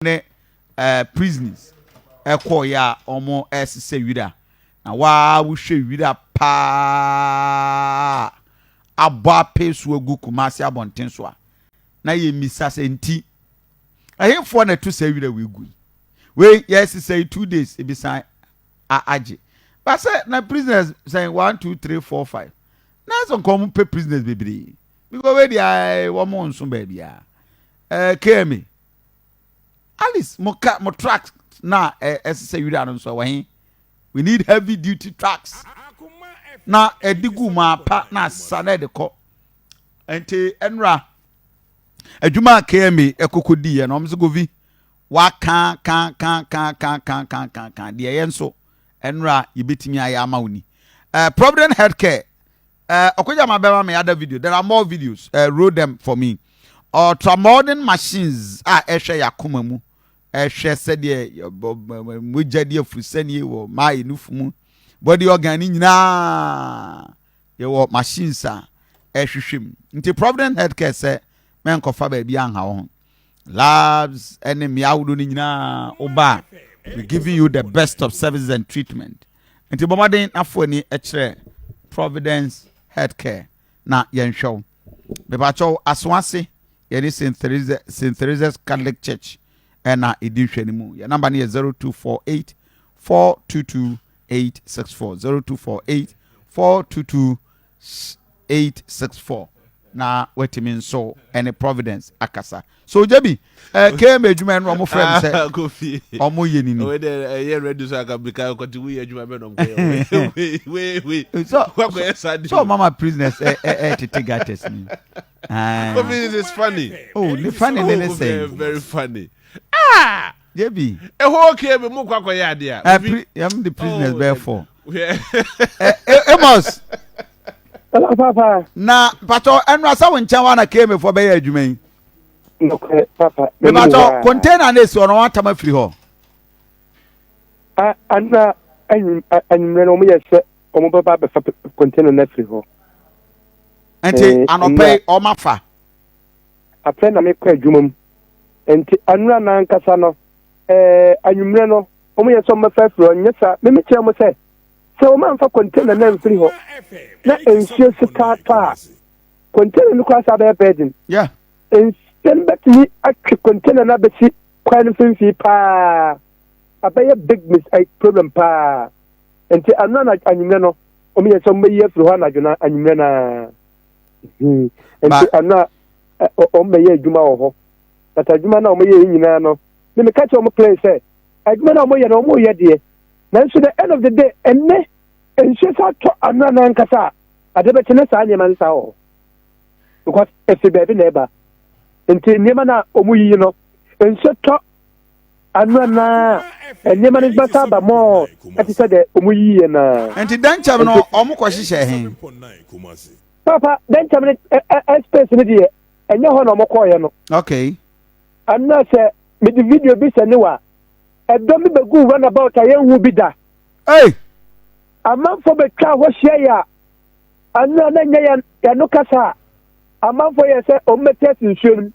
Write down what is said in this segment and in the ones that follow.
Ne prisoners ɛkɔɔyɛ a wɔn ɛresesa wira na waa wohwɛ wira paa abɔ apee so agu Kumasi abɔnten so a na yɛ mmisa sɛ nti ɛhefoɔ na ɛto sɛ wira wei gu yi wei yɛresesa yi 2 days ebi san agye basɛ na prisoners sɛn 1, 2, 3, 4, 5 na sɛ nka wɔn pɛ prisoners bebree because wei deɛ wɔn nso baabi a KMA at least mo ka mo trucks na ɛsesɛ wira no nso wɔ he? We need heavy duty trucks na ɛde gu mu apa na asa na ɛde kɔ. Nti ɛnura adwuma a KMA ɛkoko di yɛ no, wɔn nso govi waka kan kan kan kan kan kan kan kan deɛ yɛn nso ɛnura yɛbɛtumi ayɛ ama wo ni. Provident Healthcare, ɔkɔgya ma bɛma mi other video. There are more videos, roll them for me. Ultramodern machines a ɛhwɛ yɛ akoma mu, ɛhwɛ sɛdeɛ mogya di afurusɛnie wɔ maa yɛ nufu mu, body organ ni nyinaa, yɛwɔ machines a ɛhwehwɛ mu. Nti Provident Healthcare sɛ mɛnkɔfa baabi anha wo ho, labs ɛne mmea ahodoɔ no nyinaa woba, we giving you the best of services and treatment. Nti bɔmmɔden afo ani kyerɛ Providence Healthcare na yɛnhwɛ wo. Mepakyɛw, Asoase yɛne St Theresa, St Theresa's Catholic Church ɛna ɛdi nhwɛ no mu. Yɛ number no yɛ 0248 422 864, 0248 422 864, na watumi nso ɛne Providence akasa. So gyabi KMA adwuma no, ɔmo frɛ m sɛ Kofi. Ɔmo yɛ nini. Wei de ɛyɛ ready so aka bika kɔte wuyi adwuma bɛ nɔm kɔyɛ wei wei wei. So wakɔyɛ saa de. So mama prisoners ɛ ɛ ɛ tete gutters ni. Ah. Kofi, this is funny. Oh, ne funny ne Oh, very sɛn? very funny. Ah! Gyabi. Ɛhɔ KMA mu kɔ akɔyɛ adeɛ a. Ɛ pri yɛm de prisoners Oh, bɛyɛ four. Ɛ Ɛ Amos. Hello, Papa. Na patɔ ɛnu asa wo nkyɛn wa na KMA fo bɛyɛ adwuma yi. Nokorɛ, Papa. Mepatɔ, container na esi hɔ no, wɔn atam afiri hɔ? Ana anwummerɛ no, wɔn yɛ sɛ wɔn bɛba abɛfa container no afiri hɔ. Nti anɔpɛ yi ɔmo afa? Afei na mekɔ adwuma mu. Nti anura n'ankasa no, anwummerɛ no, wɔn yɛ sɛ wɔn bɛfa afiri hɔ. Nyɛ saa, mímí kyerɛ mo sɛ wɔn amfa container no amfiri hɔ na nsuo si taatɔ a, container no koraa sa bɛyɛ burden. Nsuo no bɛtumi atwe container no abɛsi kwan no mfimfini paa, abɛyɛ big mis problem paa. Nti anura na anwummerɛ no, wɔn yɛ sɛ wɔn bɛyi afiri hɔ anadwo na anwummerɛ naa. Nti anura wɔn bɛyɛ adwuma wɔ hɔ, but adwuma no a wɔn yɛ yi nyinaa no, ne meka kyerɛ wɔn plain sɛ adwuma no a wɔyɛ no, wɔn yɛ deɛ, nanso the end of the day, ɛnɛ nsuo sa atɔ anura nankasa a, ade bɛkyɛ ne saa nneɛma no saa wɔ hɔ because efi baabi na ɛba. Nti nneɛma no a wɔn yiyi no, nsuo tɔ anura naa, nneɛma no bɛsa aba mɔɔ ɛte sɛ deɛ wɔn yiyi yɛ naa. Nti dɛnkyɛm no, ɔmo kɔ hyehyɛ he? Papa, dɛnkyɛm no ɛ ɛ ɛ space no deɛ, ɛnyɛ hɔ na wɔn kɔɔyɛ no. Anura sɛ mede video bi sɛ ne wa ɛdɔm bi bɛgu runabout a yɛnhu bi da. Hey. Amanfoɔ bɛtwa hɔ hyia yɛ a anura na nyɛ yɛn yɛno kasa a, amanfoɔ yɛ sɛ ɔmo bɛte ase nsuo no mu.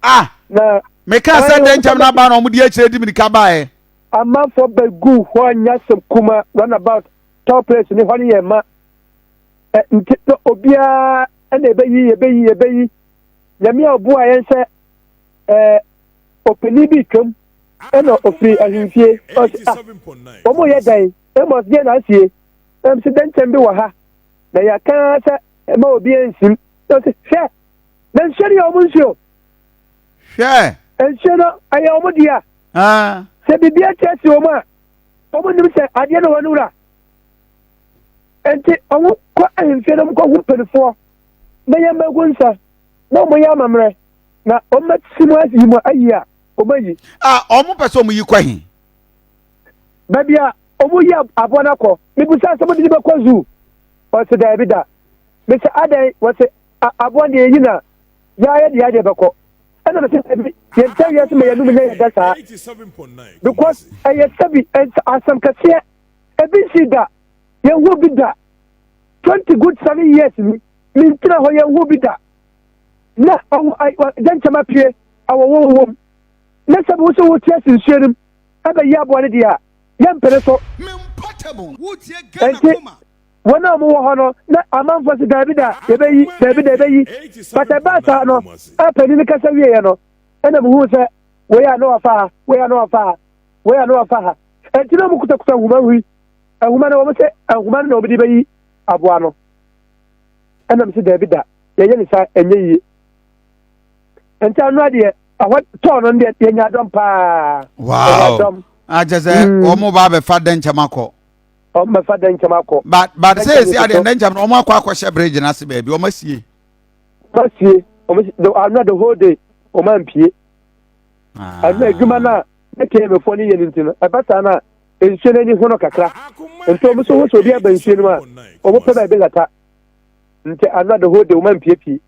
Ah. Na meka sɛ dɛnkyɛm no aba na ɔmo di akyire di mirika baeɛ. Amanfoɔ bɛgu hɔ anya sɛm kuma runabout top place ne hɔ no yɛ ma ɛ. Nti na obiara ɛna ɛbɛyi yɛbɛyi yɛbɛyi. Nyame a ɔboa yɛn sɛ ɔpanin bi twam ɛna ofiri ahemfie, ɔsɛ, "Ah, wɔn yɛ dan Amos deɛ na asie ɛm sɛ dɛnkyɛn bi wɔ ha na yɛaka sɛ ɛma obi nsim." Na ɔsɛ, "Hwɛ, na nsuo no yɛ ɔmo nsuo." Hwɛ. Nsuo no ɛyɛ ɔmo dea. Ah. Sɛ biribi akyɛ si wɔn a, wɔn nim sɛ adeɛ no wɔ no wura. Nti ɔmo kɔ ahemfie no, ɔmo kɔ hu mpanimfoɔ na yɛn mma nsa na ɔmo yɛ amammerɛ na ɔmo bɛsi mu ayi mu ayi a ɔmo ayi. Ah, ɔmo pɛ sɛ ɔmo yi kɔ he? Baabi a ɔmo yi aboa no akɔ. Mibusa sɛ mo de ne bɛkɔ zoo? Ɔsɛ daabi da. Mesɛ adan? Wɔsɛ aboa deɛ eyi na yɛayɛ deɛ adeɛ bɛkɔ. Ɛna mesɛ daabi, yɛn nkyɛn wiase ma yɛnum nyɛ yɛ da saa because ɛyɛ sɛbi asɛm kɛseɛ ebi nsi da, yɛn ho bi da. 20 good 7 years ni mentena hɔ, yɛn ho bi da na ɔmo dɛnkyɛm apue awɔwɔ wɔm. Na sɛ wo sɛ wote ase nsuo no mu abɛyi aboa no deɛ a, yɛmpene so. Enti wɔn a wɔwɔ hɔ no, na amanfoɔ sɛ daabi da, yɛbɛyi, daabi da, yɛbɛyi. But ɛbaa saa no, a panin no kasa wieɛ no, ɛna mehuu sɛ wei a na wafa ha, wei a na wafa ha, wei a na wafa ha. Enti na wɔkutakuta nhoma hui. Nhoma no, wɔn sɛ nhoma no na wɔde bɛyi aboa no. Ɛna mese daabi da, yɛyɛ ne saa ɛnyɛ yie. Nti ano adeɛ ɛhɔ tɔɔ no deɛ yɛnya dɔm paa. Wow. Akyɛ sɛ wɔn mm. ba abɛfa dɛnkyɛm akɔ. Wɔn bɛfa dɛnkyɛm akɔ. But but sɛ esi adeɛ dɛnkyɛm no wɔn akɔ akɔhyɛ bridge n'ase baabi wɔn asie. Wɔn asie wɔn the ano the whole day wɔn ampie. Ah. Ano adwuma no a ne kɛmɛfoɔ no yɛ no nti no ɛba saa no a nsuo no ani ho no kakra nti wɔn nso ho sɛ obi aba nsuo no mu a wɔn pɛ baabi hata nti ano the whole day wɔn ampiepie.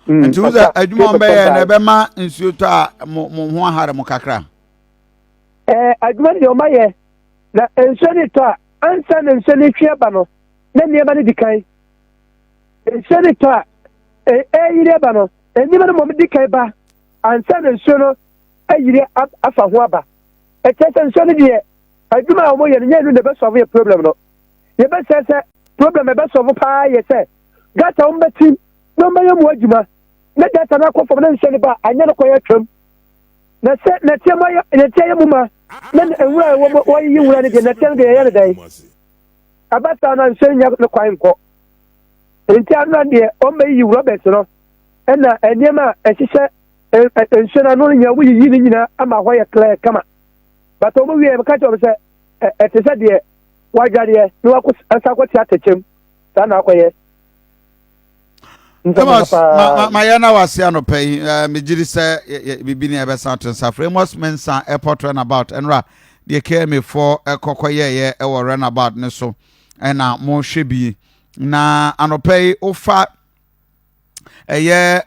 Mm, nti wo sɛ adwuma wɔn bɛyɛ na ɛbɛma nsuo tɔ a mo mo ho ahare mo kakra. Ɛɛ adwuma no deɛ wɔn ayɛ na nsuo no tɔ a ansa na nsuo no twe aba no na nneɛma no di kan nsuo no tɔ a ɛyiri aba no nneɛma no mmom di kan ba ansa na nsuo no ayiri afa ho aba ɛkyɛ sɛ nsuo no deɛ adwuma a wɔyɛ no nyɛ ɛnu na ɛbɛsɔfo yɛ problem no yɛbɛsɛ sɛ problem ɛbɛsɔfo paa yɛ sɛ gata wɔn bɛtim na ɔmbɛyɛ mu adwuma na data no akɔ fam na nsuo no ba anyɛ no kwan atwam na sɛ nɛteɛ mu ayɛ nɛteɛ yɛ mu ma na nwura a ɛwɔ mu wɔyiyi nwura no deɛ nɛteɛ no deɛ yɛyɛ no dɛn ɛba saa no nsuo no nya no kwan nkɔ nti ano deɛ ɔmbɛyiyi rɔbɛs no ɛna nneɛma a ɛhyehyɛ nsuo no ano no nyinaa wɔyiyi no nyinaa ama hɔ yɛ clear kama but wɔn wie ɛka kyerɛ wɔn sɛ ɛte sɛ deɛ wadwareɛ na wakɔ ɛsa akɔte atɛkyɛm saa na akɔyɛ. Amos, ma yɛn na wase anɔpa yi eh, megye di sɛ biribi ne ɛbɛsan to nsa frɛ Amos Mensah airport runabout ɛnora deɛ KMA foɔ ɛkɔkɔ yɛɛyɛ ɛwɔ runabout ne so ɛna mohwɛ bi na anɔpa yi wofa ɛyɛ.